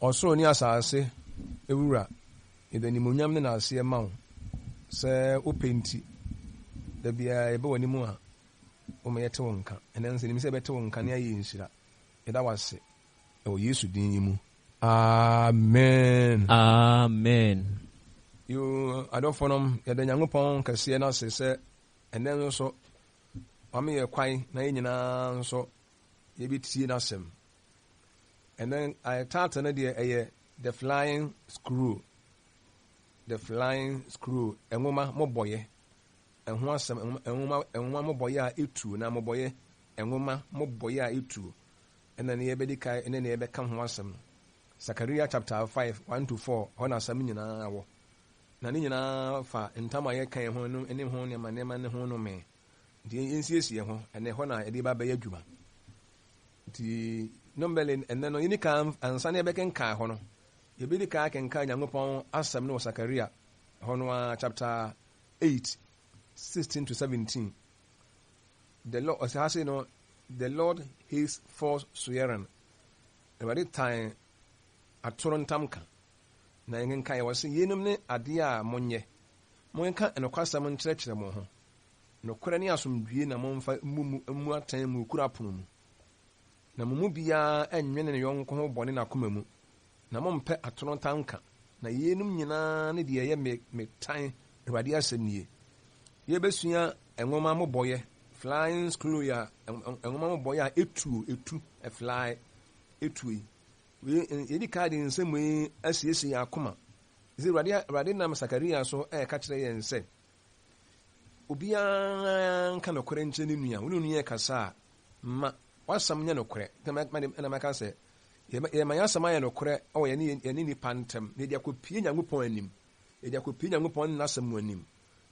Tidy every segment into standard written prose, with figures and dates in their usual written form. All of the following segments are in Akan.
Ɔsoro ne asase Wura, yɛde animuonyam ne naaseɛ ma wo sɛ wo pɛ nti, da biara yɛba w'anim a, woma yɛte wo nka. Ɛnnɛ nso yɛnim sɛ yɛbɛte wo nka na yɛayɛ nhyira. Yɛda wo ase wɔ Yesu din yi mu. Amen. Amen. Yoo, adɔfonom, yɛda Nyankopɔn kɛseɛ no ase sɛ ɛnnɛ nso wama yɛ kwan na yɛn nyinaa nso yɛbɛtie n'asɛm. Ɛnɛ ayɛ title no deɛ ɛyɛ The Flying Scroll. The Flying Scroll, nwoma mobɔyɛ. Ɛho asɛm, nwoma, nwoma mobɔyɛ a etuo na mobɔyɛ, nwoma mobɔyɛ a etuo. Ɛna ne yɛbɛdi kan, ɛne ne yɛbɛka ho asɛm no. Sakaria chapter 5, 1 to 4, hɔ na asɛm nyinaa wɔ. Na ne nyinaa fa ntam a yɛka yɛn ho no ne ho nneɛma nneɛma ne ho nnome. Nti yɛnsiesie yɛn ho, ɛnɛ hɔ na yɛde ba bɛyɛ adwuma. Nti normally ɛnɛ no yɛni kan ansa na yɛbɛkenkan hɔ no, yɛbɛdi kan akenkan Nyankopɔn asɛm no wɔ Sakaria hɔ no ara chapter 8, 16 to 17. The Lord, ɔsɛ ha sei no, the Lord hates false swearing. Awurade tan atoro ntamka. Na yɛnkenkan wɔ se yeinom ne adeɛ a monyɛ. Monka nokwasɛm nkyerɛkyerɛ mo ho. Nokorɛ ne asomdwoeɛ na momfa mmu mo mmu atɛn mo kuro apono mu. Na mo mu biara nnwene ne yɔnko ho bɔne n'akoma mu, na mommpɛ atoro ntanka, na yeinom nyinaa ne deɛ ɛyɛ me me tan, Awurade asɛm nie. Yɛbɛsua nwoma mmobɔeɛ, flying scroll yi a, nwoma mmobɔeɛ a ɛtuo, ɛtu, fly, ɛtuo yi. Wei, yɛdi kan de nsɛm wei asiesie yɛn akoma. Sɛ Awurade, Awurade nam Sakaria so ɛreka kyerɛ yɛn sɛ, Obiara nka nokorɛ nkyerɛ ne nua. Wo ne onua rekasa a, ma w'asɛm nyɛ nokorɛ. Ɛna mɛka sɛ, yɛma yɛn asɛm ayɛ nokorɛ wɔ yɛne yɛne nnipa ntam, na yɛde akɔpue Nyankopɔn anim. Yɛde akɔpue Nyankopɔn ne n'asɛm anim.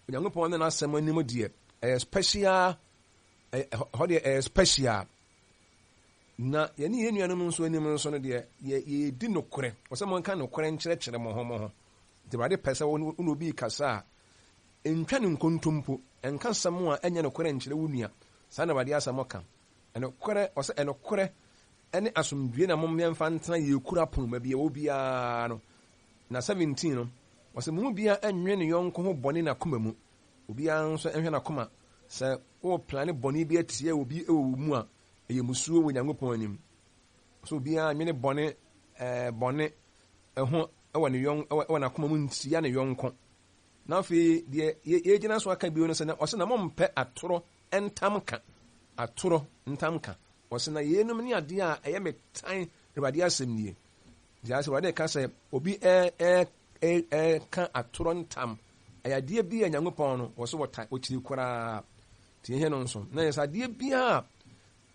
Onyankopɔn ne n'asɛm anim deɛ, ɛyɛ special, ɛhɔ deɛ ɛyɛ special. Na yɛne yɛn nuanom nso anim nso no deɛ, yɛdi nokorɛ. Wɔ sɛ monka nokorɛ nkyerɛkyerɛ mo ho mo ho. Nti Awurade pɛ sɛ wo ne obi rekasa a, ntwa no nkontompo, nka asɛm a ɛnyɛ nokorɛ nkyerɛ wo nua. Saa na Awurade asɛm ka. Ɛnokorɛ, ɔsɛ ɛnokorɛ ne asomdwoeɛ na mom yɛmfa ntena yɛn kuro apono baabi a ɛwɔ biara no. Na 17 no, ɔsɛ mo mu biara nnwene ne yɔnko ho bɔne n'akoma mu. Obiara nso nhwɛ n'akoma. Sɛ woreplane bɔne bi atia obi wɔ wo mu a, ɛyɛ musuo wɔ Nyankopɔn anim. Ɔsɛ obiara nwene bɔne, ɛɛ, bɔne ho wɔ ne yɔn wɔ n'akoma mu ntia ne yɔnko. Na afei deɛ yɛgyina so aka bio no sɛ na ɔsɛ na mompɛ atorɔ ntam ka, atorɔ ntam ka. Ɔsɛ na yeinom ne adeɛ a ɛyɛ me tan, Awurade asɛm nie. Deɛ asɛ Awurade ka sɛ obi ɛka atorɔ ntam, ɛyɛ adeɛ bi a Nyankopɔn no wɔ so wɔtan, ɔkyiri koraa. Nti yɛhwɛ no nso, na yɛ sɛ adeɛ bi a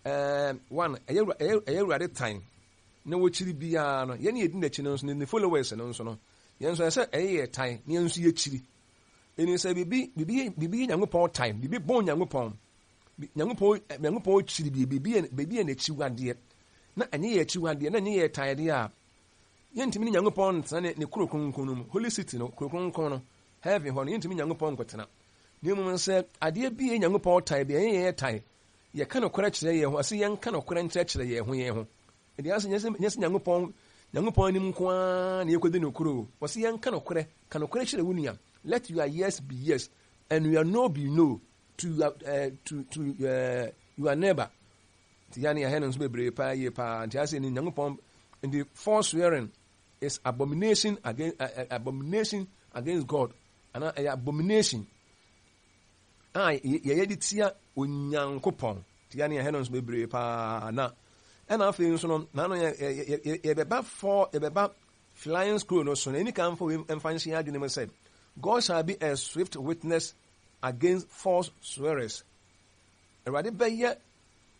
ɛɛ one ɛyɛ ɛyɛ Awurade tan na wɔkyiri biara no, yɛn a yɛdi n'akyi no nso, ne followers no nso no, yɛn nso ɛsɛ sɛ ɛyɛ yɛ tan na yɛn nso yɛkyiri. Ɛni sɛ biribi biribi biribi yɛ Nyankopɔn tan, biribi bɔn Nyankopɔn, Nyankopɔn Nyankopɔn kyiri biribi, biribi yɛ biribi yɛ n'akyiwadeɛ, na ɛnyɛ yɛ akyiwadeɛ, na ɛnyɛ yɛ tan deɛ a, yɛntumi ne Nyankopɔn ntena ne ne kuro kronkron no mu, holy city no, kuro kronkron no, heaven hɔ no, yɛntumi Nyankopɔn nkɔtena. Na mmom sɛ adeɛ bi yɛ Nyankopɔn tan bi, ɛnyɛ yɛ tan, yɛka nokorɛ kyerɛ yɛn ho, ɔse yɛnka nokorɛ nkyerɛkyerɛ yɛn ho yɛn ho. Ɛdeɛ ase nyɛ sɛ nyɛ sɛ Nyankopɔn Nyankopɔn anim nko ara na yɛkɔdi nokorɛ o. Ɔse yɛnka nokorɛ, ka nokorɛ kyerɛ wo nua. Let your yes be yes and your no be no to your, uh, to, to, uh, your neighbor. Nti yɛne yɛhɛ no nso bebree paa yie paa. Nti ase ne Nyankopɔn nti false swearing is abomination against uh, abomination against God. Ana ɛyɛ abomination a yɛyɛ de tia Onyankopɔn. Tia ne yɛhɛ no nso bebree paa na ɛna afei nso no na no yɛbɛba fɔ yɛbɛba flying scroll no so na ɛni kan mfa wei mfa nhyɛ yɛn adwene mu sɛ God shall be a swift witness against false swearers. Awurade bɛyɛ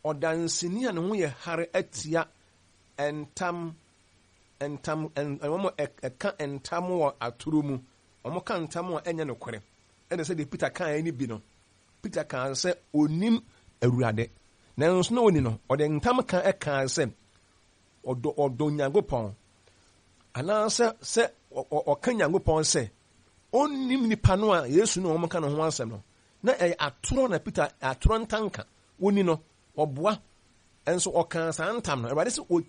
ɔdanseni a ne ho yɛ hare atia ntam ntam wɔn ɛka ntam wɔ atoro mu wɔn ka ntam a ɛnyɛ nokorɛ. Ɛne sɛdeɛ Peter kaeɛ no bi no, Peter kaa sɛ ɔnim Awurade, nanso na ɔnni no. Ɔde ntam ka kaa sɛ ɔdɔ ɔdɔ Onyankopɔn, anaasɛ sɛ ɔka Nyankopɔn sɛ ɔnnim nipa no a Yesu ne wɔn ka ne ho asɛm no. Na ɛyɛ atorɔ na Peter atorɔ ntanka wɔni no, ɔboa nso ɔkaa saa ntam no. Awurade sɛ.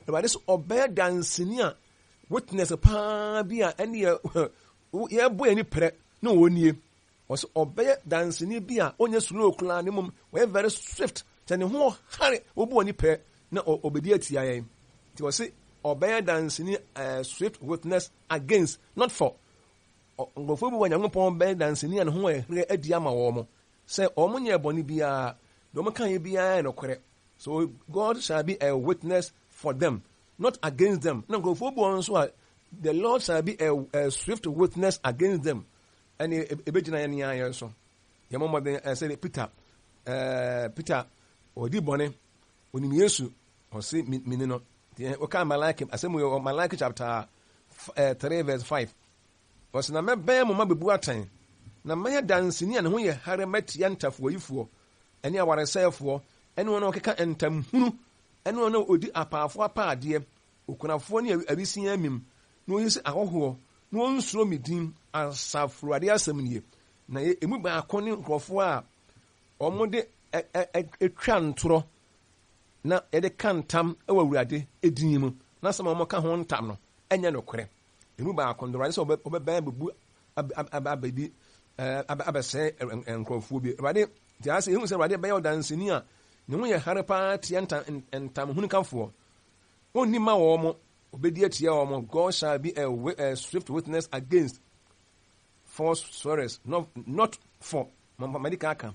Awurade sɛ ɔbɛyɛ danseni a witness paa bi a ɛne yɛ yɛbɔ yɛn ani prɛ na ɔnie. Ɔsɛ ɔbɛyɛ danseni bi a ɔnyɛ slow koraa na mmom ɔyɛ very swift sɛ ne ho hare wɔbu ani prɛ na ɔbɛdi atia yɛn. Nti ɔse ɔbɛyɛ danseni uh, swift witness against not for. Nkurɔfoɔ bi wɔ Nyankopɔn bɛyɛ danseni a ne ho ɛherɛ adi ama wɔn sɛ wɔn nyɛ bɔne biara, deɛ wɔn kaeɛ biara yɛ nokorɛ. So God shall be a witness for them, not against them. Na nkurɔfoɔ bi wɔ nso a the Lord shall be a, a swift witness against them. Ɛne ɛbɛgyina yɛn ne yɛn so. Yɛn mmɔden ɛsɛ Peter ɛɛ Peter ɔdi bɔne onim Yesu ɔse mini no. Wɔka Malaki asɛm wɔ Malaki chapter 3 verse 5. Ɔse na mɛbɛn mo mabebu atɛn, na mɛyɛ danseni a ne ho yɛ hare matia ntafowayifoɔ, ne awaresɛefoɔ, ne wɔn a wɔkeka ntamhunu, ne wɔn a wɔdi apaafoɔ apaadeɛ, okunafoɔ ne awisiaa amim, na wɔsisi ahɔhoɔ, na wɔnsuro me din, Asafo Awurade asɛm nie. Na emu baako ne nkurɔfoɔ a wɔde twa ntorɔ na yɛde ka ntam wɔ Awurade din mu, na asɛm a wɔka ho ntam no nyɛ nokorɛ. Emu baako no, Awurade sɛ ɔbɛbɛn abɛbu abɛdi abɛsɛe nkurɔfoɔ bi. Awurade nti ase ehu sɛ Awurade bɛyɛ ɔdanseni a ne ho yɛ hare paa tia ntamhunukafoɔ. Ɔnni ma wɔn mo, ɔbɛdi atia wɔn mo. God shall be a, a swift witness against false swearers, not, not for. Madi kan aka.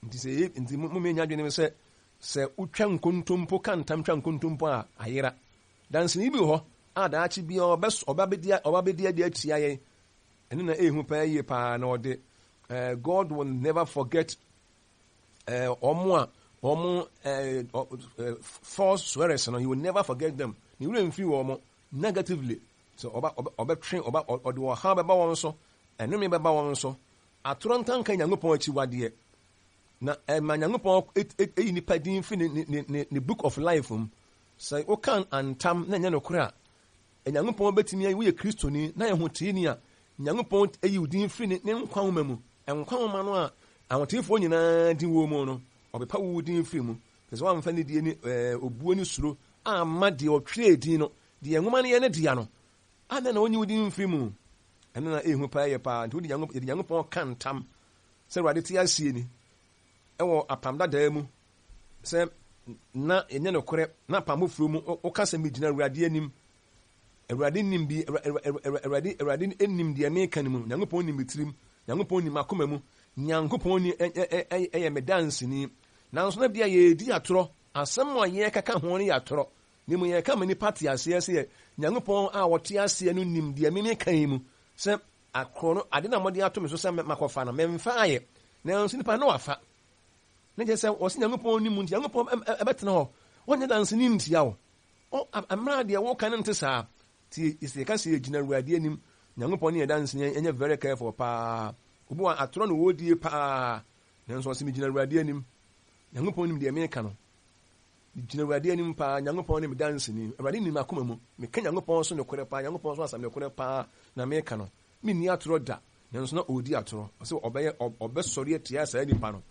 Nti sɛ nti mo mmienu adwene sɛ sɛ wotwa nkontompo ka ntam twa nkontompo a ayera. Danseni bi wɔ hɔ a daakye biara ɔbɛs ɔba bɛdi ɔba bɛdi adi atia yɛn. Ɛno na ɛyɛ hu paa yie paa na ɔde eh, God will never forget eh, wɔn a wɔn eh, eh, false swearers no, he will never forget them. Ne werɛ mfiri wɔn negatively. So ɔba ɔbɛtwe ɔba ɔde ɔhaw bɛba wɔn so, ɛnome bɛba wɔn so. Atorɔ ntanka Nyankopɔn akyiwadeɛ. Na ɛma Nyankopɔn eyi nipa din fi ne ne ne ne book of life mu. Sɛ woka ntam na ɛnyɛ nokorɛ a, Nyankopɔn bɛtumi ayi, woyɛ Kristoni na yɛ hoteeni a, Nyankopɔn ayi wo din firi ne, ne nkwa nwoma mu. Nkwa nwoma no a ahoteefoɔ nyinaa din wɔ mu no, ɔbepa wo din firi mu. Sɛ sɛ woamfa nidie ne ɛɛ obuo ne suro amma deɛ ɔtwerɛɛ din no, deɛ nwoma no yɛ ne dea no, adɛn na ɔnyi wo din mfiri mu? Ɛno na ɛyɛ hu paa yɛ paa. Nti wode Nyankopɔn, yɛde Nyankopɔn ka ntam sɛ Awurade te aseɛ ni, wɔ Apam Dadaa mu sɛ na ɛnyɛ nokorɛ, na Apam Foforɔ mu woka sɛ megyina Awurade anim. Awurade nim bi, Awurade, Awurade nim deɛ meka no mu. Nyankopɔn nim me tirim. Nyankopɔn nim m'akoma mu. Nyankopɔn ni ɛyɛ me danseni. Nanso na bia yɛredi atorɔ. Asɛm a yɛrekaka ho no yɛ atorɔ. Na mmom yɛreka ma nnipa te aseɛ sɛ Nyankopɔn a ɔte aseɛ no nim deɛ me meka yi mu sɛ Akoro no, ade na mode ato me so sɛ makɔfa no, memfaeɛ, nanso nipa no wafa. Na kyerɛ sɛ wɔse Nyankopɔn nni mu nti, Nyankopɔn bɛtena hɔ, ɔnyɛ danseni ntia wo. Mmerɛ a deɛ woka no nte saa. Nti sɛ yɛka sɛ yɛgyina Awurade anim, Nyankopɔn ne yɛn danseni, yɛnyɛ very careful paa. Obi wɔ atorɔ na ɔredie paa, nanso ɔse megyina Awurade anim. Nyankopɔn nim deɛ meka no. Megyina Awurade anim paa, Nyankopɔn ne me danseni. Awurade nim m'akoma mu. Meka Nyankopɔn so nokorɛ paa, Nyankopɔn so asɛm nokorɛ paa na meka no. Menni atorɔ da, nanso na ɔredi atorɔ. Ɔse ɔbɛyɛ, ɔbɛsɔre atia saa nipa no.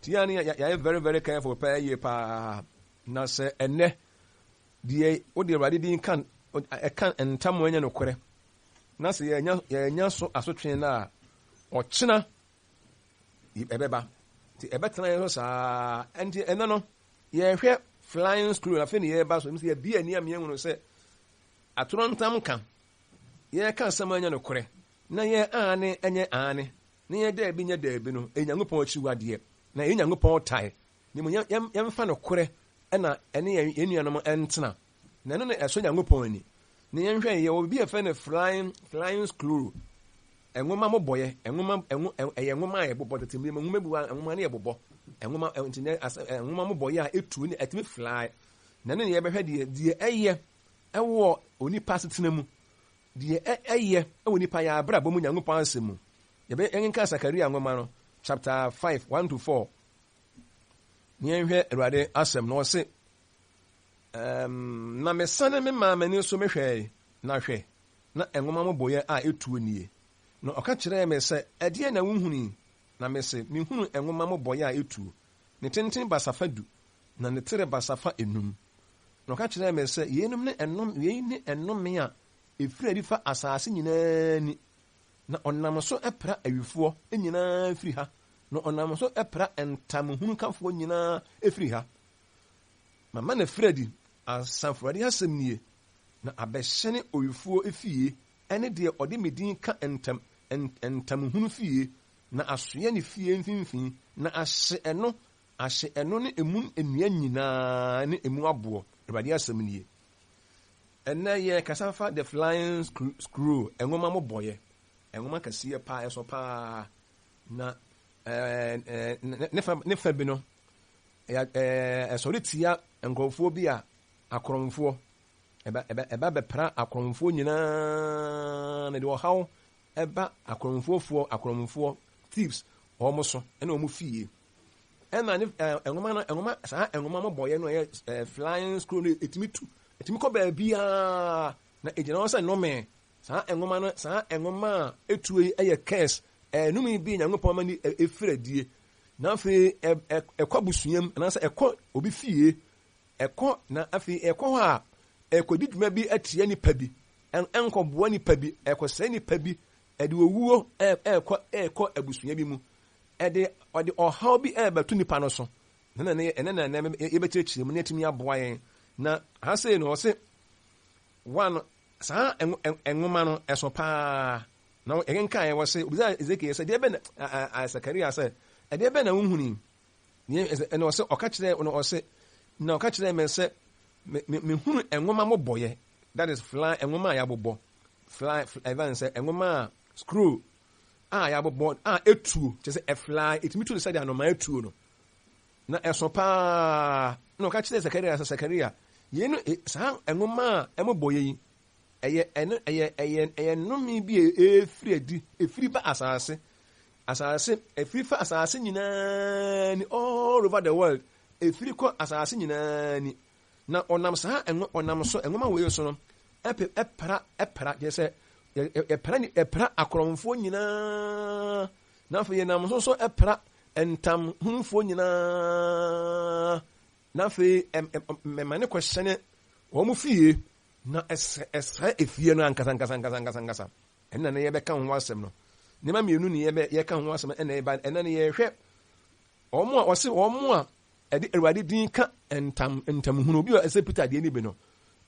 Nti yɛn a yɛayɛ very very careful paa yie paa. Na sɛ ɛnnɛ, deɛ wode Awurade din ka, ɛka ntam ɛnyɛ nokorɛ, na sɛ yɛanya, yɛanya so asotwe no a, ɔkyena ɛbɛba. Nti ɛbɛtena yɛn so saa. Nti ɛnnɛ no, Yɛhwɛ flying squirrel afei na yɛreba so sɛ yɛbie ani ama yɛhunu sɛ atorɔ ntam ka yɛreka asɛm a ɛnyɛ nokorɛ na yɛn aane ɛnyɛ aane na yɛn daabi nyɛ daabi no ɛyɛ Nyankopɔn akyiwadeɛ na ɛyɛ Nyankopɔn tae na mmom yɛmfa nokorɛ na ɛne yɛn nuanom ntena na ɛno na ɛsɔ Nyankopɔn ani na yɛnhwɛ yɛwɔ biribi a yɛfrɛ no flying flying squirrel Nwoma mobɔeɛ, nwoma, nwo, ɛyɛ nwoma a yɛbobɔ tete mmere mu, nwoma bi wɔ a nwoma no yɛbobɔ, nwoma, nti nɛ asɛ, nwoma mobɔeɛ a ɛtu ne ɛtumi fly. Na ɛno ne yɛbɛhwɛ deɛ, deɛ ɛyɛ ɛwɔ onipa asetena mu, deɛ ɛyɛ ɛwɔ nipa yɛ abrabɔ mu Nyankopɔn asɛm mu. Yɛbɛ, yɛnkenkan Sakaria nwoma no, chapter 5, 1 to 4. Ne yɛnhwɛ Awurade asɛm na ɔse, um, na mesane memaa m'ani so mehwɛe, na hwɛ, na nwoma mmobɔeɛ a ɛtuo nie. Na ɔka kyerɛɛ me sɛ, Ɛdeɛn na wohunu yi? Na mese, Mehunu nwoma mmobɔeɛ a ɛtuo, ne tenten basafa du, na ne trɛ basafa enum. Na ɔka kyerɛɛ me sɛ, Yeinom ne ɛnom, yei ne ɛnome a ɛfiri adi fa asase nyinaa ani, na ɔnam so pra awifoɔ nyinaa firi ha, na ɔnam so pra ntamhunukafoɔ nyinaa firi ha. Mama no afiri adi, Asafo Awurade asɛm nie, na abɛhyɛne owifoɔ fie ne deɛ ɔde me din ka ntam, ntamhunu fie, na asoɛ ne fie mfimfini, na ahye ɛno, ahye ɛno ne emu nnua nyinaa ne emu aboɔ, Awurade asɛm nie. Ɛnnɛ yɛrekasa fa The Flying Scroll, nwoma mobɔeɛ, nwoma kɛseɛ paa, ɛso paa, na ne fa ne fa bi no, ɛsɔre tia nkurɔfoɔ bi a akorɔmfoɔ, ɛba ɛba ɛba bɛpra akorɔmfoɔ nyinaa, na ɛde ɔhaw ɛba akorɔmfoɔfoɔ, akorɔmfoɔ, thieves, wɔn so, ɛne wɔn fie. Ɛna ne nwoma no, nwoma, saa nwoma mobɔeɛ no ɛyɛ flying scroll no, ɛtumi tu, ɛtumi kɔ baabiara, na ɛgyina hɔ sɛ nnome. Saa nwoma no, saa nwoma a ɛtuo yi ɛyɛ curse, ɛyɛ nnome bi a Nyankopɔn ma ni ɛfiri adie. Na afei ɛkɔ abusua mu, anaasɛ ɛkɔ obi fie, ɛkɔ, na afei ɛkɔ hɔ a, ɛkɔdi dwuma bi atia nipa bi, ɛnkɔboa nipa bi, ɛkɔsɛe nipa bi, ɛde owuo ɛkɔ ɛkɔ abusua bi mu. Ɛde ɔde ɔhaw bi rebɛto nipa no so. Na na ɛnɛ na ɛnɛ yɛbɛkyerɛkyerɛ mu na atumi aboa yɛn. Na ha sei no ɔse one saa nwoma no ɛso paa. Na yɛkenkan yɛ wɔ se obisa Ezekiel sɛ deɛ bɛn na Sakaria sɛ ɛdeɛ bɛn na wohuni? Ɛna ɔse ɔka kyerɛ na ɔse na ɔka kyerɛ me sɛ mehunu nwoma mobɔyɛ, that is fly nwoma a yɛabobɔ, fly ɛvan sɛ nwoma a scroll a yɛabobɔ a etuo, kyerɛ sɛ ɛfly, etumi tu te sɛ deɛ anomaa tuo no, na ɛso paa. Na ɔka kyerɛɛ Sakaria sɛ, Sakaria, yei no, e, saa nwoma a ɛmobɔeɛ yi, ɛyɛ, ɛno, ɛyɛ, ɛyɛ, ɛyɛ nnome bi a ɛfiri adi, ɛfiri ba asase, asase, ɛfiri fa asase nyinaa ni, all over the world, ɛfiri kɔ asase nyinaa ni. Na ɔnam saa ɛnwo, ɔnam so, nwoma wei so no, ɛpɛ, ɛpra, ɛpra, kyerɛ sɛ, ɛpra, ɛpra akorɔmfoɔ nyinaa, na afei yɛnam so nso ɛpra ntamhunufoɔ nyinaa, na afei mɛma ne kɔhyɛne wɔn fie, na ɛsɛ, ɛsɛe efie no ankasa ankasa ankasa ankasa ankasa. Ɛnna na yɛbɛka ho asɛm no. Nneɛma mmienu ne yɛbɛ, yɛka ho asɛm ɛnna ɛba, ɛnna ne yɛhwɛ wɔn a wɔse wɔn a ɛde Awurade din ka ntam, ntamhunu, obi a ɛsɛ Peter deɛ no bi no,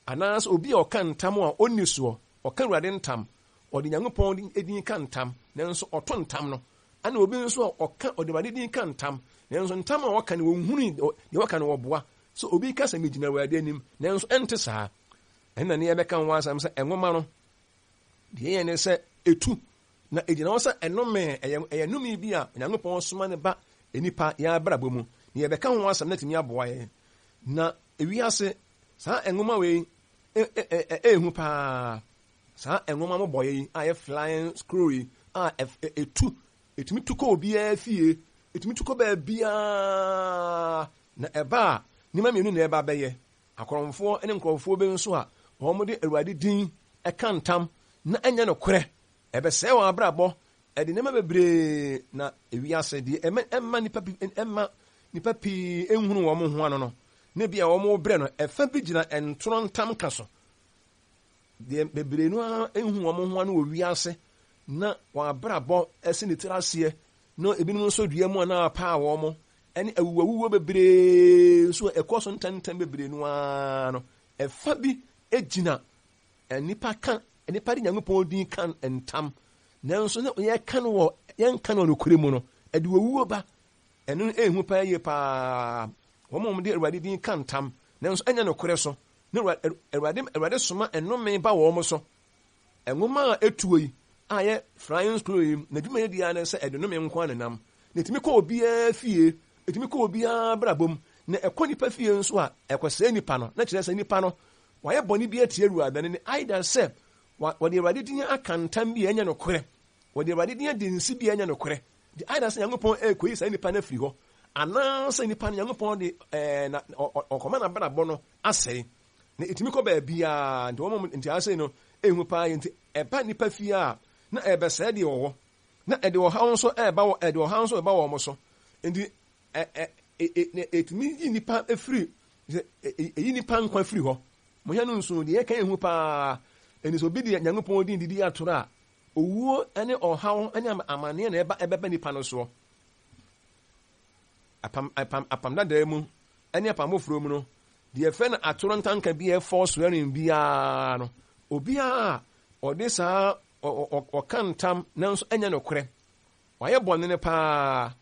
anaasɛ obi a ɔka ntam a ɔnni soɔ, ɔka Awurade ntam, ɔde Nyankopɔn din ka ntam, nanso ɔto ntam no, ɛna obi nso a ɔka, ɔde Awurade din ka ntam, nanso ntam a ɔka no, wɔnhunu deɛ ɔka no, wɔboa. Sɛ obi ka sɛ megyina Awurade anim, nanso ɛnte saa. Ɛnna ne yɛbɛka ho asɛm sɛ nwoma no, deɛ ɛyɛ ne sɛ ɛtu na egyina hɔ sɛ ɛnome, ɛyɛ, ɛyɛ nnome bi a Onyankopɔn soma no ba nnipa yɛn abrabɔ mu, na yɛbɛka ho asɛm na atumi aboa yɛn. Na ewiase, saa nwoma wei ɛyɛ hu paa. Saa nwoma mobɔeɛ yi a ɛyɛ flying scroll yi a ɛtu, ɛtumi tu kɔ obiara fie, ɛtumi tu kɔ baabiara, na ɛba a, nneɛma mmienu na ɛba bɛyɛ. Akorɔmfoɔ ne nkurɔfoɔ bi nso a wɔde Awurade din ka ntam na ɛnyɛ nokorɛ, Ɛbɛsɛe wɔn abrabɔ, ɛde nneɛma bebree na ewiase deɛ ɛma ɛmma nnipa bi ɛmma nnipa pii nhunu wɔn ho ano no, na ebia wɔrebrɛ no, ɛfa bi gyina ntorɔ ntamka so. Deɛ bebree no ara nhu wɔn ho ano wɔ wiase na wɔn abrabɔ ɛsi ne tiri aseɛ, na ebinom nso dua mu anaa apaa wɔn, ɛne awuwawuo bebree nso a ɛkɔ so ntɛmntɛm bebree no ara no, ɛfa bi gyina Nnipa ka, nnipa de Nyankopɔn din ka ntam, nanso na yɛka no wɔ, yɛnka no wɔ nokorɛ mu no, ɛde owuo ba. Ɛno no ɛyɛ hu paa yie paa. Wɔn a wɔde Awurade din ka ntam, nanso ɛnyɛ nokorɛ so, na Awurade, Awurade soma nnome ba wɔn so. Nwoma a ɛtuo yi, a ɛyɛ flying scroll yi, n'adwuma yɛ ara ne sɛ ɛde nnome nko ara nenam. Na ɛtumi kɔ obiara fie, ɛtumi kɔ obiara abrabɔ mu, na ɛkɔ nnipa fie nso a, ɛkɔsɛe nnipa no, na kyerɛ sɛ nnipa no, Wayɛ bɔne bi atia Awurade no ne either sɛ wɔde Awurade din aka ntam bi a ɛnyɛ nokorɛ, wɔde Awurade din adi nse bi a ɛnyɛ nokorɛ, de either sɛ Nyankopɔn ɛrekɔyi saa nipa no afiri hɔ, anaasɛ nipa no Nyankopɔn de ɛɛ na ɔkɔma n'abrabɔ no asɛe. Na ɛtumi kɔ baabiara, nti wɔn nti asɛe no ɛhu paa yɛ nti ɛba nipa fie a na ɛrebɛsɛe deɛ ɔwɔ, na ɛde ɔhaw nso ɛreba wɔ ɛde ɔhaw nso ɛba wɔn so. Nti ɛ ɛ ɛ ɛtumi yi nipa firi. Sɛ ɛyi nipa nkwa firi hɔ. Monhwɛ no nso, deɛ yɛka yɛ hu paa. Ɛni sɛ obi de Nyankopɔn din didi atoro a, owuo ne ɔhaw ne amaneɛ na ɛba ɛbɛba nipa no soɔ. Apam, apam, apam dadaa mu ne apam foforɔ mu no, deɛ ɛfɛ no atoro ntanka bi a ɛfɔ swearing biara no, obiara a ɔde saa ɔka ntam nanso ɛnyɛ nokorɛ, wayɛ bɔne no paa,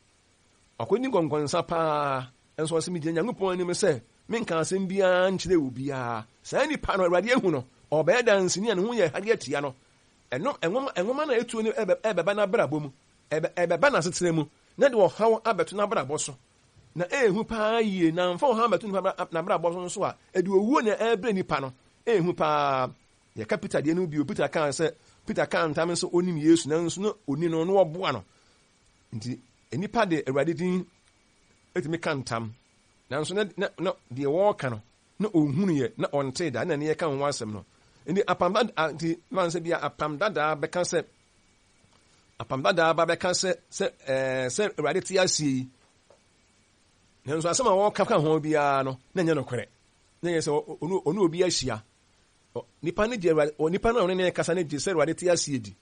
wakɔdi nkɔnkɔnsa paa, nso ɔsɛ megyina Nyankopɔn anim sɛ menka asɛm biara nkyerɛ obiara. Saa nipa no, Awurade ahu no, ɔbɛyɛ danseni a ne ho yɛ hare atia no. Ɛno, nwoma, nwoma na etuo no ɛbɛba n'abrabɔ mu, ɛbɛba n'asetena mu, na de ɔhaw abɛto n'abrabɔ so. Na ɛyɛ paa yie, na mfa ɔhaw abɛto nipa n'abrabɔ so nso a, ɛde owuo na ɛrebrɛ nipa no. Ɛyɛ paa. Yɛka Peter deɛ no bio. Peter kaa sɛ, Peter kaa ntam sɛ onim Yesu, nanso na oni no, na ɔboa no. Nti, nipa de Awurade din etumi ka ntam, nanso na na na deɛ wɔreka no, na ɔnhunu yɛ, na ɔntee da, na ne yɛka ho asɛm no. Nti apam dada, nti man sɛ bia apam dadaa bɛka sɛ, apam dadaa ba bɛka sɛ sɛ ɛɛ sɛ Awurade te aseɛ yi, nanso asɛm a wɔka ka ho biara no, na ɛnyɛ nokorɛ. Na ɛyɛ sɛ ɔne ɔne obi ahyia. Nipa no gye Awurade, nipa no a ɔne ne kasa no gye sɛ Awurade te aseɛ di.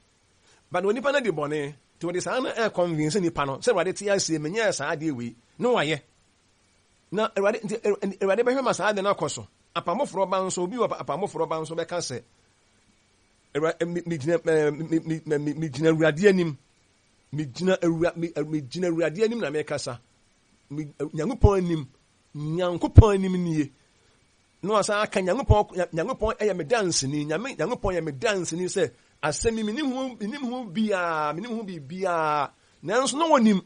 But onipa no di bɔne, nti wɔde saa no ɛconvince nipa no sɛ Awurade te aseɛ, menyɛɛ saa adeɛ wei, na wayɛ. Na Awurade, nti Awurade bɛhwɛ ma saa ade no akɔ so. Apam foforɔ ba nso, obi wɔ apam foforɔ ba nso bɛka sɛ, megyina megyina Awurade anim, megyina awura megyina Awurade anim na mekasa. Nyankopɔn anim, Nyankopɔn anim nie. Na wasan aka Nyankopɔn, Nyankopɔn yɛ me danseni, Nyame, Nyankopɔn yɛ me danseni sɛ asɛm yi menim ho, menim ho biara, menim ho biribiara. Nanso na wɔnim.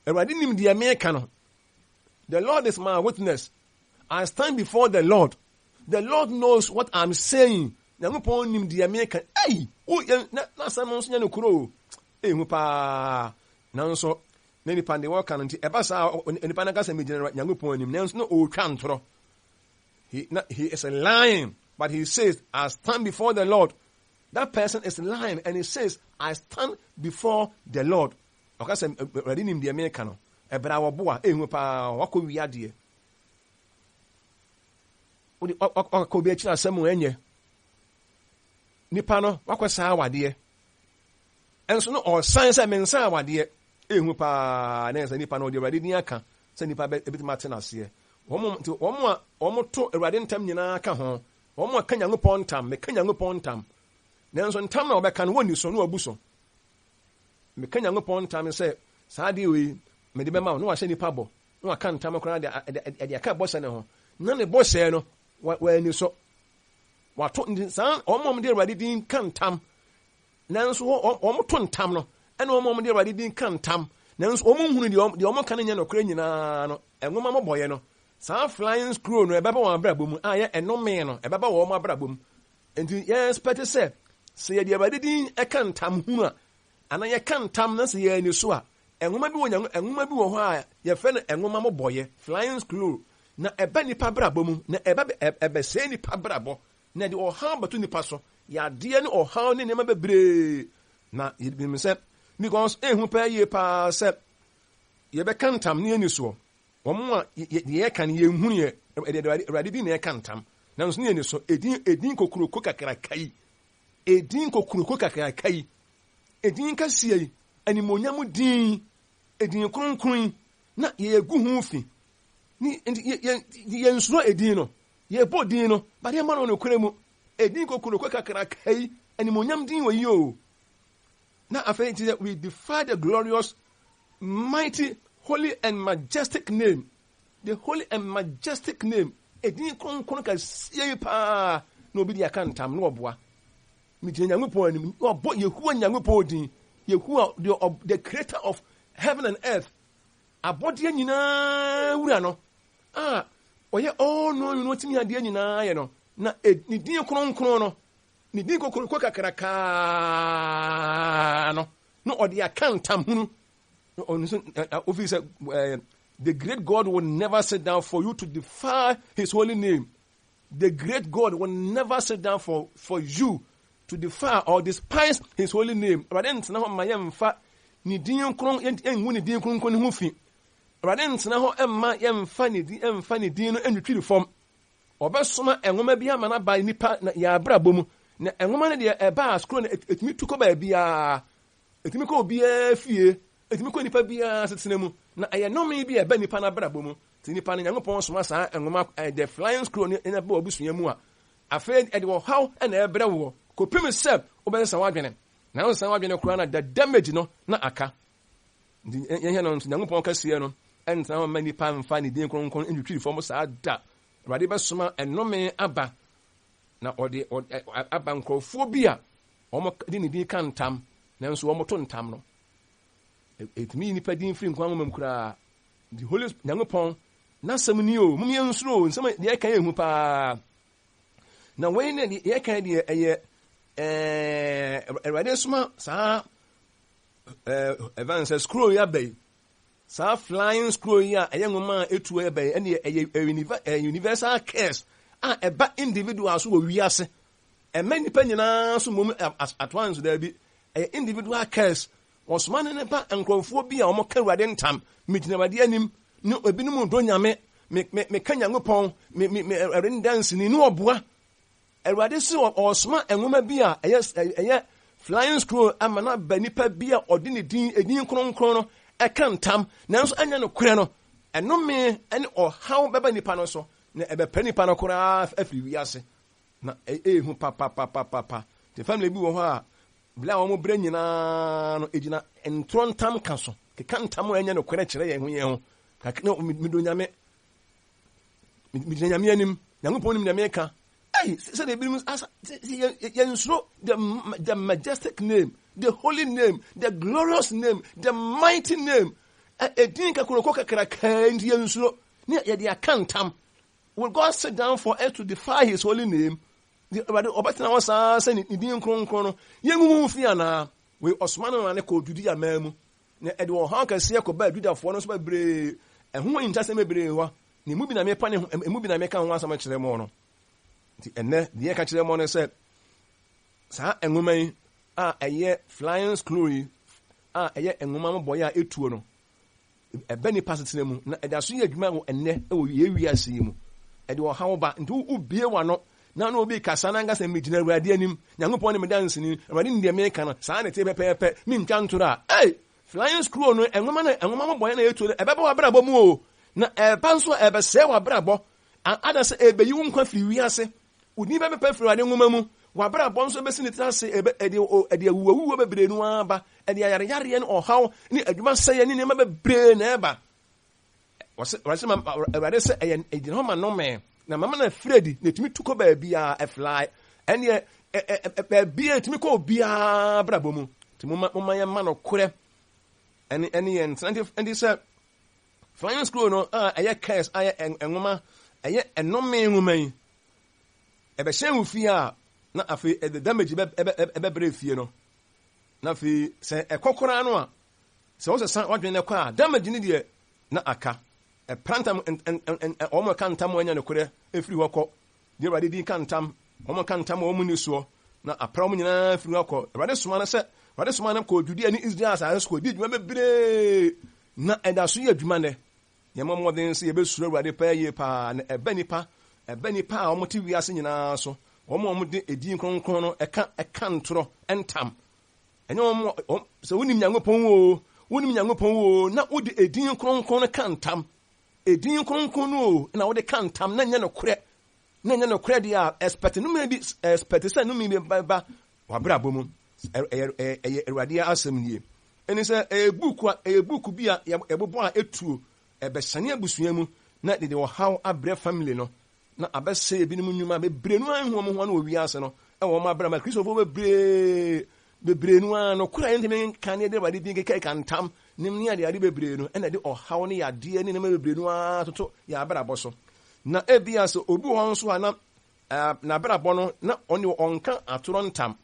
Awurade nim deɛ meka no. The Lord is my witness. I stand before the Lord. The Lord knows what I'm saying. Nyankopɔn nim deɛ meka. Ei, wo yɛ na n'asɛm nso nyɛ nokorɛ o. Ehu paa. Nanso na nipa deɛ wɔka no nti ɛba saa, nipa no kasa megyina Nyankopɔn anim, nanso na ɔretwa ntorɔ. He, na, he is lying, but he says, "I stand before the Lord." That person is lying and he says, "I stand before the Lord." Ɔka sɛ Awurade nim deɛ meka no. Ɛbrɛ a wɔboa, ehu paa, wakɔ wia adeɛ. Wode wakɔ obi akyiri asɛm a ɛnyɛ. Nipa no wakɔ saa awadeɛ. Ɛnso no ɔsan sɛ mensa awadeɛ. Ehu paa, na sɛ nipa no ɔde Awurade din aka sɛ nipa bɛ ebitumi ate n'aseɛ. Wɔn nti wɔn a wɔn to Awurade ntam nyinaa ka ho. Wɔn a ka Nyankopɔn ntam, meka Nyankopɔn ntam. Nanso ntam na wɔbɛka no wɔnni so na wɔabu so. Meka Nyankopɔn ntam sɛ saa adeɛ wei mede bɛma wo, na wahyɛ nipa bɔ, na waka ntam koraa de de aka bɔhyɛ ne ho. Na ne bɔhyɛ no wɔani so. Wato nti saa wɔn a wɔde Awurade din ka ntam, nanso wɔn to ntam no, ɛna wɔn a wɔde Awurade din ka ntam, nanso wɔn nhunu deɛ deɛ wɔn ka no nyɛ nokorɛ nyinaa no, nwoma mɔbɔyɛ no, saa flying scroll no ɛbɛba wɔn abrabɔ mu a yɛ ɛnome no ɛbɛba wɔn abrabɔ mu. Nti yɛn expect sɛ sɛ yɛde Awurade din ɛka ntam hunu a, anaa yɛka ntam na sɛ yɛn ani so a, nwoma bi wɔ nyanko nwoma bi wɔ hɔ a yɛfrɛ no nwoma mɔbɔyɛ, flying scroll, na ɛba nipa abrabɔ mu, na ɛba ɛbɛsɛe nipa abrabɔ, na ɛde ɔhaw bɛto nipa so, yadeɛ ne ɔhaw ne nneɛma bebree. Na yɛnim sɛ because ehu pɛɛ yie paa sɛ yɛbɛka ntam ne yɛni soɔ. Wɔn a deɛ yɛka no yɛnhunu yɛ, ɛde Awurade din na yɛka ntam, nanso ne yɛni so. Edin edin kokuroko kakraka yi, edin kokuroko kakraka yi, edin kɛseɛ yi, animuonyam din, edin kronkron yi, na yɛgu ho fi. Ne nti yɛ yɛ yɛnsuro edin no, yɛbɔ din no, but yɛma no nokorɛ mu. Edin kokuroko kakraka yi, animuonyam din wɔ yi o. Na afei nti sɛ we defy the glorious, mighty, holy and majestic name. The holy and majestic name. Edin kronkron kɛseɛ yi paa na obi de aka ntam na ɔboa. Megyina Nyankopɔn anim na ɔbɔ Yehowa Nyankopɔn din. Yehowa, the creator of heaven and earth. Abɔdeɛ nyinaa wura no a ɔyɛ all knowing no, ɔtumi adeɛ nyinaa yɛ no. Na ne din kronkron no, ne din kokoroko kakrakaa no, na ɔde aka ntam hunu. Ɔno nso ofi sɛ the great God will never sit down for you to defile his holy name. The great God will never sit down for you to defile or despise his holy name. Awurade ntena hɔ ma yɛmfa ne din kron, yɛngu ne din kronkron ne ho fi. Awurade ntena hɔ mma yɛmfa ne din mfa ne din no ntwitwiri fam. Ɔbɛsoma nwoma bi ama no aba nnipa na yɛn abrabɔ mu. Na nwoma no deɛ ɛba a scroll no ɛtumi tu kɔ baabiara. Ɛtumi kɔ obiara fie. Ɛtumi kɔ nipa biara asetena mu. Na ɛyɛ nnome bi a ɛba nipa no abrabɔ mu. Nti nipa no Nyankopɔn soma saa nwoma the flying scroll no na ɛba w'abusua mu a, afei ɛde ɔhaw na ɛbrɛ woɔ kɔpem sɛ wobɛsesa w'adwene. Na wonsesa w'adwene koraa na the damage no na aka. Nti yɛhwɛ no nso, Nyankopɔn kɛseɛ no ntena hɔ mma nnipa mfa ne din kronkron ntwitwiri fam saa da. Awurade bɛsoma ɛnome aba, na ɔde aba nkurɔfoɔ bi a wɔde ne din ka ntam, nanso wɔto ntam no. Ɛtumi yi nipa din firi nkwa nwoma mu koraa. The Holy Nyankopɔn n'asɛm ni o, mom yɛnsuro o, nsɛm deɛ ɛka yɛ hu paa. Na wei ne deɛ yɛka deɛ ɛyɛ ɛɛ Awurade soma saa ɛfɛn sɛ scroll yi aba yi, saa flying scroll yi a ɛyɛ nwoma a etu ɛba yi, ɛne ɛyɛ universal curse a ɛba individual so wɔ wiase. Ɛmɛ nipa nyinaa so mmom atoa nso daabi. Ɛyɛ individual curse. Wɔsoma ne ne ba nkurɔfoɔ bi a wɔka Awurade ntam. Megyina Awurade anim ne ebinom dɔ Nyame. Me me meka Nyankopɔn me me me Awurade ne danseni ne ɔboa. Awurade se ɔresoma nwoma bi a ɛyɛ ɛyɛ flying scroll ama no aba nipa bi a ɔde ne din edin kronkron no ɛka ntam nanso ɛnyɛ nokorɛ no. Ɛnome ne ɔhaw bɛba nipa no so na ɛbɛpɛ nipa no koraa afiri wiase. Na ɛyɛ hu papapapapa. Nti family bi wɔ hɔ a bere a wɔn brɛ nyinaa no egyina ntorɔ ntam ka so keka ntam a ɛnyɛ nokorɛ kyerɛ yɛn ho yɛn ho. Kakra medɔ Nyame. Megyina Nyame anim. Nyankopɔn nim nea meka. Ei, sɛdeɛ ebinom asa yɛnsuro the the majestic name, the holy name, the glorious name, the mighty name. Edin kakoroko kakrakaa nti yɛnsuro. Ne yɛde aka ntam. Will God sit down for us to defy his holy name? Awurade ɔbɛtena hɔ saa sɛ ne din kronkron no yɛngugu ho fi anaa? Wei ɔsoma no ma ne kɔɔ Judea man mu. Na ɛde ɔhaw kɛseɛ kɔbaa Judafoɔ no so bebree. Ɛho ahintasɛm bebree hɔ, na emu bi na mepa ne ho, emu bi na meka ho asɛm kyerɛ mo no. Nti ɛnnɛ, deɛ yɛka kyerɛ mo no sɛ, saa nwoma yi a ɛyɛ flying scroll yi a ɛyɛ nwoma mmobɔeɛ a ɛtuo no, ɛba nnipa asetena mu, na ɛda so yɛ adwuma wɔ ɛnnɛ wɔ yɛn wiase yi mu. Ɛde ɔhaw ba. Nti wobue w'ano na na obi kasa na nka sɛ megyina Awurade anim, Nyankopɔn ne me danseni, Awurade nim deɛ meka no, saa na ɛte pɛpɛɛpɛ, mentwa ntoro a, ei! Flying scroll no, nwoma no, nwoma mmobɔeɛ na ɛtuo no, ɛbɛba w'abrabɔ mu o, na ɛba nso a ɛbɛsɛe w'abrabɔ, ada sɛ ɛbɛyi wo nkwa firi wiase, wo din bɛpepa firi Awurade nwoma mu, w'abrabɔ nso bɛsi ne tiri ase, ɛbɛ, ɛde, ɛde awuwawuo bebree no ara ba, ɛde ayareyareɛ ne ɔhaw ne adwuma sɛeɛ ne nneɛma bebree na ɛba. Wɔsɛ, Awurade sɛ, Awurade sɛ ɛyɛ, ɛgyina hɔ ma nnome, na mama no afiri adi, na ɛtumi tu kɔ baabiara, ɛfly, ɛneɛ, baabiara, ɛtumi kɔ obiara abrabɔ mu. Nti momma, momma yɛmma nokorɛ ɛne, ɛne yɛn ntena. Nti, nti sɛ flying scroll no a ɛyɛ curse, a ɛyɛ nwoma, ɛyɛ ɛnome nwoma yi, ɛbɛhyɛn wo fie a, na afei ɛde damage ɛbɛbrɛ fie no. Na afei sɛ ɛkɔ koraa no a, Sɛ wosesa w'adwene na ɛkɔ a, damage no deɛ na aka. Ɛpra ntam, wɔn a ɛka ntam a ɛnyɛ nokorɛ firi hɔ kɔ. Deɛ Awurade din ka ntam, wɔn a ɛka ntam a wɔn nni soɔ, na apra wɔn nyinaa firi hɔ akɔ. Awurade soma no sɛ, Awurade soma no kɔɔ Judea ne Israel asase so kɔdii dwuma bebree, na ɛda so yɛ adwuma nnɛ. Yɛmmɔ mmɔden sɛ yɛbɛsuro Awurade paa yie paa, na ɛba nnipa, ɛba nnipa a wɔte wiase nyinaa so, wɔn a wɔde edin kronkron no ɛka, ɛka ntorɔ ntam. Ɛnyɛ wɔn a wɔn sɛ wonim Nyankopɔn o, wonim Nyankopɔn o, na wode edin kronkron no ka ntam. Edin kronkron no o, na wode ka ntam na ɛnyɛ nokorɛ. Na ɛnyɛ nokorɛ deɛ a, expect nnome bi, expect sɛ nnome bi bɛba w'abrabɔ mu. Ɛyɛ ɛyɛ Awurade asɛm nie. Ɛne sɛ ɛyɛ buuku a ɛyɛ buuku bi a yɛbobɔ a etuo ɛbɛsane abusua mu na de de ɔhaw abrɛ family no. na abɛsɛe ebinom nnwuma bebree no ara nhu wɔn ho ano wɔ wiase no wɔ wɔn abram a Kristofo bebree bebree no ara no kora yɛntumi nka ne ɛde Awurade din keka ntam ne ne ade ade bebree no ɛna ɛde ɔhaw ne yadeɛ ne nneɛma bebree no ara toto yɛn abrabɔ so. Na ebia sɛ obi wɔ hɔ nso a na n'abrabɔ no na ɔne ɔnka atorɔ ntam.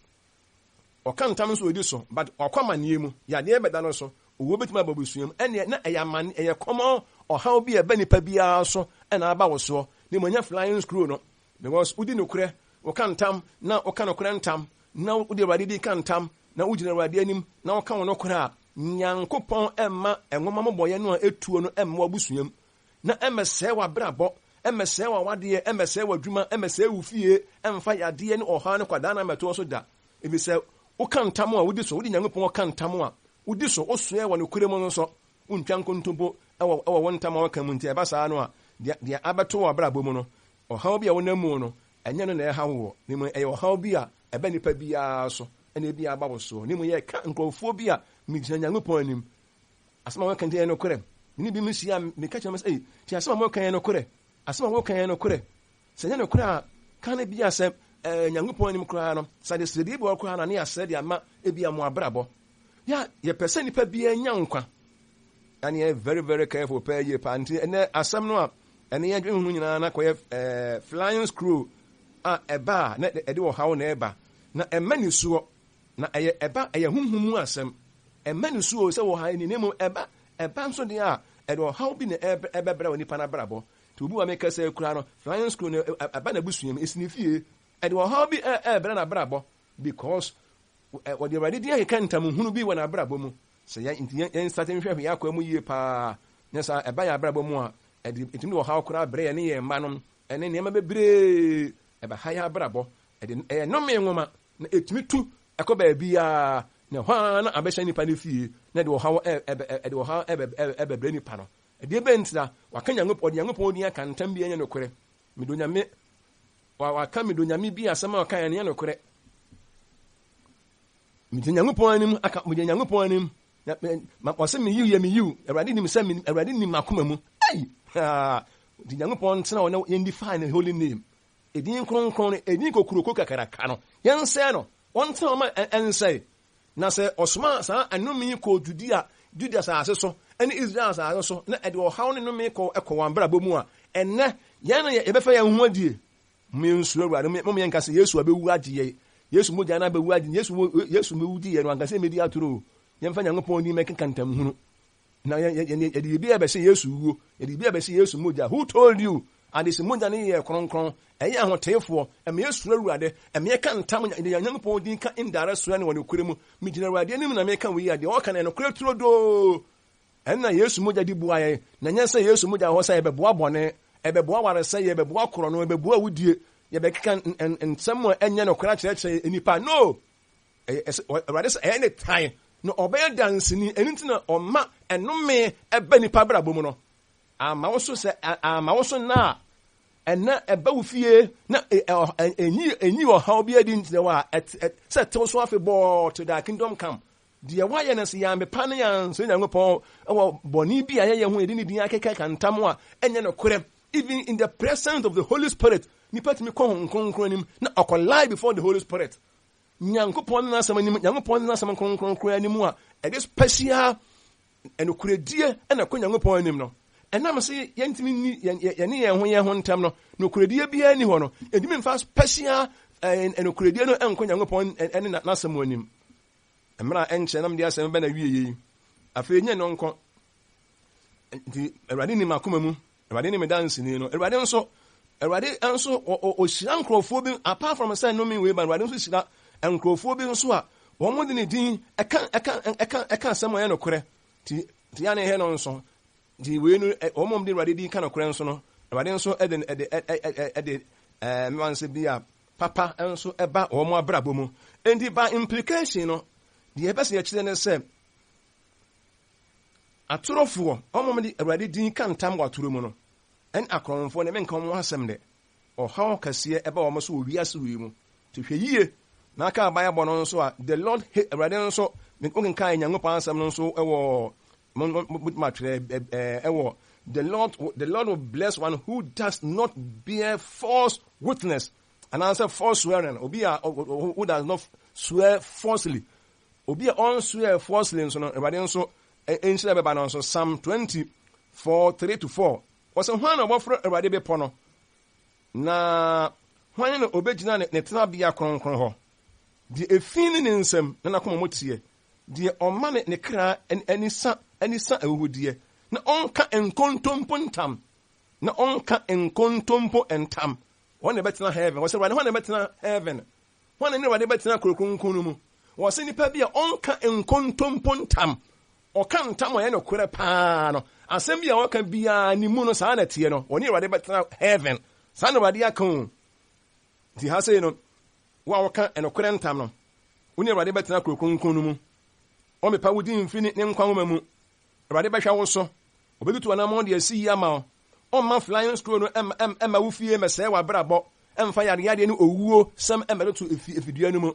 Ɔka ntam nso ɔdi so, but wakɔ amaneɛ mu, yadeɛ bɛda no so, owuo bɛtumi aba abusua mu, ɛnneɛ na ɛyɛ amane, ɛyɛ common ɔhaw bi a ɛba nipa biara so ɛna aba wo soɔ, na mmom ɛnyɛ flying screw no, because wodi nokorɛ, woka ntam, na woka nokorɛ ntam, na wode Awurade din ka ntam, na wogyina Awurade anim, na woka wo nokorɛ a, Nyankopɔn mma nwoma mmobɔeɛ no a ɛtuo no mma w'abusua mu, na ɛmmɛsɛe w'abrabɔ, ɛmmɛsɛe w'awadeɛ, ɛmmɛsɛe w'adwuma, ɛmmɛsɛe wo fie, ɛmfa yadeɛ ne ɔhaw ne kwadaa mmɛto wo so da. Ɛfiri sɛ woka ntam a, wodi so, wode Nyankopɔn ka ntam a, wodi so, wosoɛ wɔ nokorɛ mu nso, wontwa nkontompo wɔ wo ntam a woka mu nti, ɛba saa no a, deɛ deɛ abɛto w'abrabɔ mu no, ɔhaw bi a wonam mu no, ɛnyɛ no na ɛhaw woɔ, na mmom ɛyɛ ɔhaw bi a ɛba nipa biara so, ɛna ebi aba wo soɔ. Na mmom yɛka nkurɔfoɔ bi a megyina Nyankopɔn anim, asɛm a wɔka nti ɛyɛ nokorɛ. Me ne binom hyia a, meka kyerɛ wɔn sɛ, ei, nti asɛm a moka yɛ nokorɛ? Asɛm a woka yɛ nokorɛ? Sɛ ɛnyɛ nokorɛ a, ka no bi a sɛ ɛɛ Nyankopɔn anim koraa no, sɛ adesrɛdeɛ bi wɔ hɔ koraa no a, ne yɛasrɛ de ama ebi a mo abrabɔ. Yɛ yɛpɛ sɛ nipa biara nya nkwa. Ɛne yɛ very very careful paa yie paa. Nti ɛnɛ asɛm no a ɛne yɛdwen ho nyinaa na kɔyɛ ɛɛ flying scroll a ɛba a na ɛde ɔhaw na ɛba. Na ɛmma nisuo. Na ɛyɛ ɛba ɛyɛ honhom mu asɛm. Ɛmma nisuo sɛ wɔ ha ni na mmom ɛba ɛba nso deɛ a ɛde ɔhaw bi na ɛbɛbrɛ wɔ nipa n'abrabɔ. Nti obi wɔ meka sɛ kura no flying scroll no ɛba n'abusua mu esi ne fie ɛde ɔhaw bi ɛɛbrɛ n'abrabɔ because wɔde Awurade din akeka ntamhunu bi wɔ n'abrabɔ mu. Sɛ yɛn nti yɛn yɛn nsate nhwɛ yɛn akwan mu yie paa nyɛ saa ɛba yɛn abrabɔ mu a ɛde ɛtumi de ɔhaw koraa brɛ yɛn ne yɛn mma nom ɛne nneɛma bebree ɛbɛha yɛn abrabɔ. Ɛde ɛyɛ nnome nwoma na ɛtumi tu ɛkɔ baabiara na ɛhɔ ara na abɛhyɛ nipa no fie na ɛde ɔhaw ɛde ɔhaw ɛbɛbrɛ nipa no. Ɛdeɛ bɛn ntira? Waka Nyankopɔn, ɔde Nyankopɔn din aka ntam bi ɛnyɛ nokorɛ. Medɔ Nyame, waka medɔ Nyame bi asɛm a ɔka ɛnyɛ nokorɛ. Megyina Nyankopɔn anim aka, megyina Nyankopɔn anim. Ma ɔsɛ me yiw yɛ me yiw. Awurade nim sɛ me, Awurade nim m'akoma mu. Ei! Haa! Nti Nyankopɔn ntena hɔ na yɛn define ne holy name. Edin kronkron no, edin kokuroko kakraka no, yɛnsɛe no. Ɔntena hɔ ma ɛnsɛe. Na sɛ ɔsomaa saa nnome yi kɔɔ Judea, Judea asase so, ne Israel asase so, na ɛde ɔhaw ne nnome kɔ kɔ wɔn abrabɔ mu a, ɛnnɛ, yɛn na yɛbɛfa yɛn ho adie. Mom yɛnsuro Awurade, mom yɛnka sɛ Yesu abɛwu agye yɛn, Yesu mogya no abɛwu agye, Yesu, Yesu bɛwu gye yɛn no, anka sɛ yɛmmɛdi atoro o. Yɛmfa Nyankopɔn din mmɛkeka ntamhunu. Na yɛde biribi a ɛbɛhyɛ Yesu wuo, yɛde biribi a ɛbɛhyɛ Yesu mogya. Who told you? Ade sɛ mogya no yɛ kronkron, ɛyɛ ahoteefoɔ, ɛma yɛsuro Awurade, ɛma yɛka ntam, yɛde yɛn Nyankopɔn din ka indirect swearing wɔ nokorɛ mu. Megyina Awurade anim na meka wei a, deɛ ɔka no yɛ nokorɛ turodoo. Ɛnna Yesu mogya di boa yɛn, na ɛnyɛ sɛ Yesu mogya wɔ hɔ sɛ ɛbɛboa bɔne, ɛbɛboa awaresɛeɛ, ɛbɛboa korɔno, ɛbɛboa awudie, yɛbɛkeka nsɛm a ɛnyɛ nokorɛ akyerɛkyerɛ nnipa. No! Awurade sɛ ɛyɛ ne tan na ɔbɛyɛ danseni, ɛno nti na ɔma ɛnome ɛba nipa abrabɔ mu no. Ama wo so sɛ ama wo so nna a ɛna ɛba wo fie na ɛnyi ɛnyi ɔhaw bi adi nkyerɛ wo a sɛ tew so afebɔɔ till thy kingdom come. Deɛ wayɛ no sɛ yɛammepa ne yɛansrɛ Nyankopɔn wɔ bɔne bi a yɛyɛ ho yɛde ne din akeka ka ntam a ɛnyɛ nokorɛ. Even in the presence of the Holy Spirit, nipa tumi kɔ Honhom Kronkron anim na ɔkɔ lie before the Holy Spirit. Nyankopɔn ne n'asɛm anim, Nyankopɔn ne n'asɛm kronkron koraa anim a ɛde special nokorɛdie na ɛkɔ Nyankopɔn anim no, ɛnam sɛ yɛntumi nni yɛne yɛn ho yɛn ho ntam no, nokorɛdie biara nni hɔ no, yɛntumi mfa special nokorɛdie no nkɔ Nyankopɔn ne n'asɛm anim. Mmerɛ a ɛnkyɛ na mede asɛm bɛ na wie yei. Afei nyɛ no nko. Nti Awurade nim akoma mu. Awurade ne me danseni no. Awurade nso, Awurade nso ɔhyira nkurɔfoɔ bi apart from sɛ nnome wei ba, Awurade nso hyira nkurɔfoɔ bi nso a wɔn de ne din ɛka ɛka ɛka ɛka asɛm a ɛyɛ nokorɛ. Ti ti ya ne ɛhɛ no nso. Ti wei no wɔn de Awurade din ka nokorɛ nso no, Awurade nso ɛde ɛde ɛde ɛde ɛɛ mmewa nso bi a papa nso ɛba wɔn abrabɔ mu. Enti by implication no, deɛ ɛbɛsɛ yɛkyerɛ ne sɛ Atorofoɔ, wɔn a wɔde Awurade din ka ntam wɔ atorɔ mu no, ɛne akorɔmfoɔ no, menka wɔn ho asɛm dɛ. Ɔhaw kɛseɛ ɛba wɔn so wɔ wiase wei mu. Nti hwɛ yie na aka abayɛbɔ no nso a, the Lord hate, Awurade nso, wokenkan Nyankopɔn asɛm no nso wɔ, mobɛtumi atwerɛ ɛwɔ, the Lord will bless one who does not bear false witness, anaasɛ false swearing, obi a who does not swear falsely. Obi a ɔnsoɛɛ falsely nso no, Awurade nso nhyira bɛba no nso. Psalm 24, 3-4. Wɔsɛ hwan na ɔbɛforo Awurade bepɔ no? Na hwan na obegyina ne tenabea kronkron hɔ? Deɛ efi ne ne nsam na n'akoma mu teɛ, deɛ ɔma ne ne kra ani sa ani sa ahuhudeɛ, na ɔnka nkontompo ntam, na ɔnka nkontompo ntam. Wɔn na ɛbɛtena heaven. Wɔsɛ Awurade, hwan na ɛbɛtena heaven? Hwan na ne Awurade bɛtena kuro kronkron no mu? Wɔse nipa bi a ɔnka nkontompo ntam. ɔka ntam a ɛyɛ nokorɛ paa no, asɛm bi a ɔka biara ne mu no, saa na ɛteɛ no, ɔne Awurade bɛtena heaven. Saa na Awurade aka o. Nti ha sei no, wo a woka nokorɛ ntam no, wo ne Awurade bɛtena kuro kronkron no mu. Ɔmpepa wo din mfiri ne nkwa nwoma mu. Awurade bɛhwɛ wo so. Ɔbɛtutu w'anammɔn de asi yie ama wo. Ɔmma flying squirrel no mma wo fie mmɛsɛe w'abrabɔ, ɛmfa yareyadeɛ ne owuo sɛm mmɛtoto efidua no mu.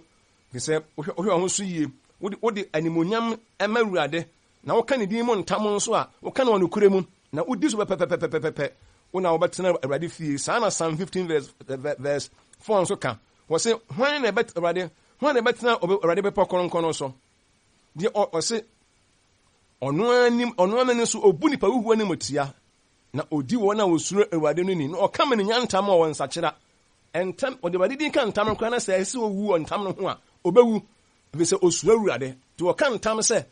Ɛfiri sɛ wohwɛ wo ho so yie, wode animuonyam ma Awurade, na woka ne din mu ntam nso a, woka no wɔ nokorɛ mu, na wodi so pɛpɛpɛpɛpɛpɛ, wo na wobɛtena Awurade fie. Saa na Psalm 15 verse, verse 4 nso ka. Wɔse, hwan na ɛbɛt Awurade, hwan na ɛbɛtena Awurade bepɔ kronkron no so? Deɛ ɔse, ɔno ara nim, ɔno ara n'ani so ɔbu nipa huhuo animtia, na ɔdi wɔn a wɔsuro Awurade no ni, na ɔka ma ne nya ntam a ɔnsakyera. Ntam, ɔde Awurade din ka ntam no koraa na sɛ ɛsɛ sɛ ɔwu wɔ ntam no ho a, ɔbɛwu, ɛfiri sɛ ɔsuro Awurade. Nti ɔka ntam sɛ,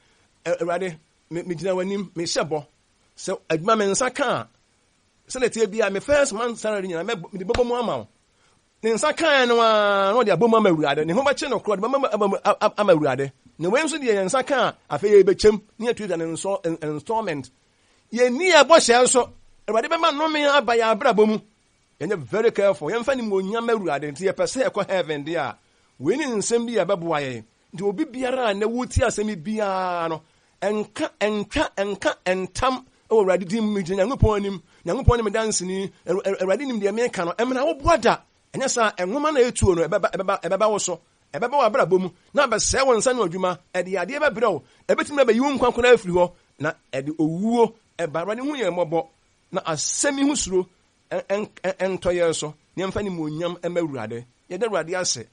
Awurade, me, megyina w'anim, mehyɛ bɔ sɛ adwuma me nsa ka a, sɛdeɛ ɛteɛ biara, me first month salary nyinaa, mede bɛbɔ mu ama wo. Ne nsa kaeɛ no ara na ɔde abɔ mu ama Awurade. Ne ho bɛkye no korɔ, ɔde bɛma ama Awurade. Na wei nso deɛ yɛn nsa ka a, afei yɛbɛkyɛm ne yɛtuatua ne installment. Yɛnni yɛn bɔhyɛ nso. Awurade bɛma nnome aba yɛn abrabɔ mu. Yɛnyɛ very careful. Yɛmfa animuonyam ma Awurade. Nti yɛpɛ sɛ yɛkɔ heaven deɛ a, wei ne nsɛm bi a ɛbɛboa yɛn. Nti obi biara a nnɛ wotie asɛm yi biara no, ɛnka, ɛntwa, ɛnka ntam wɔ Awurade din mu. Megyina Nyankopɔn anim. Nyankopɔn ne me danseni. Awurade nim deɛ meka no. Ɛmmena wo boa da. Ɛnyɛ saa a, nwoma no a ɛtuo no, ɛbɛba, ɛbɛba, ɛbɛba wo so. Ɛbɛba w'abrabɔ mu, na abɛsɛe wo nsa ano adwuma. Ɛde yadeɛ bɛbrɛ wo. Ɛbɛtumi abɛyi wo nkwa koraa afiri hɔ, na ɛde owuo ba. Awurade hu yɛn mmɔbɔ, na asɛm yi ho suro ntɔ yɛn so, na yɛmfa animuonyam mma Awurade. Yɛda Awurade ase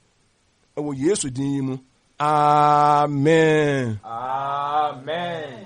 wɔ Yesu din yi mu. Amen. Amen.